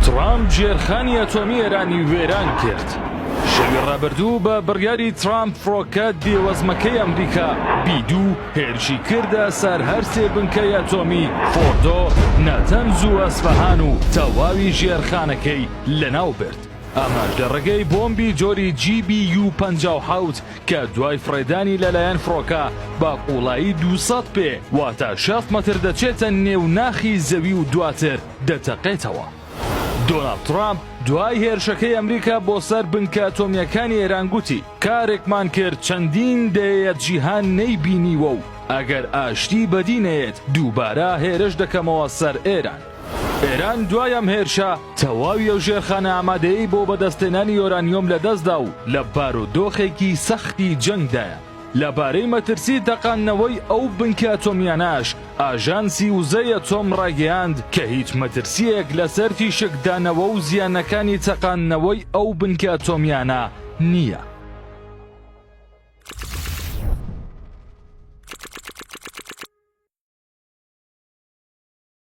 ترامپ ژێرخانی ئەتۆمی ئێرانی وێران کرد. شەوی ڕابردوو بە بڕیاری ترامپ فڕۆکە دێوەزمەکەی ئەمریکا بی دوو هێرشی کردە سەر هەرسێ بنکەی ئەتۆمی فۆردۆ، نەتەنز و ئەسفەهان و تەواوی ژێرخانەکەی لەناو برد. ئەمەش لە ڕێگەی بۆمبی جۆری جی بی یو 57 کە دوای فڕێدانی لەلایەن فڕۆکە بە قوڵایی 200 پێ واتە 60 مەتر دەچێتە نێو ناخی زەوی و دواتر دەتەقێتەوە. دۆناڵد ترامپ دوای هێرشەکەی ئەمریکا بۆ سەر بنکە ئەتۆمییەکانی ئێران گوتی، کارێکمان کرد چەندین دەیەیە جیهان نەیبینیوە و ئەگەر ئاشتی بەدی نەیەت دووبارە هێرش دەکەمەوە سەر ئێران. ئێران دوای ئەم هێرشە تەواوی ئەو ژێرخانە ئامادەیەی بۆ بەدەستهێنانی یۆرانیۆم لەدەستدا و لە بارودۆخێکی سەختی جەنگدایە. لەبارەی مەترسی تەقاندنەوەی ئەو بنکە ئەتۆمییانەش، ئاژانسی وزەی ئەتۆم ڕایگەیاند کە هیچ مەترسییەک لەسەر تیشکدانەوە و زیانەکانی تەقاندنەوەی ئەو بنکە ئەتۆمییانە نییە.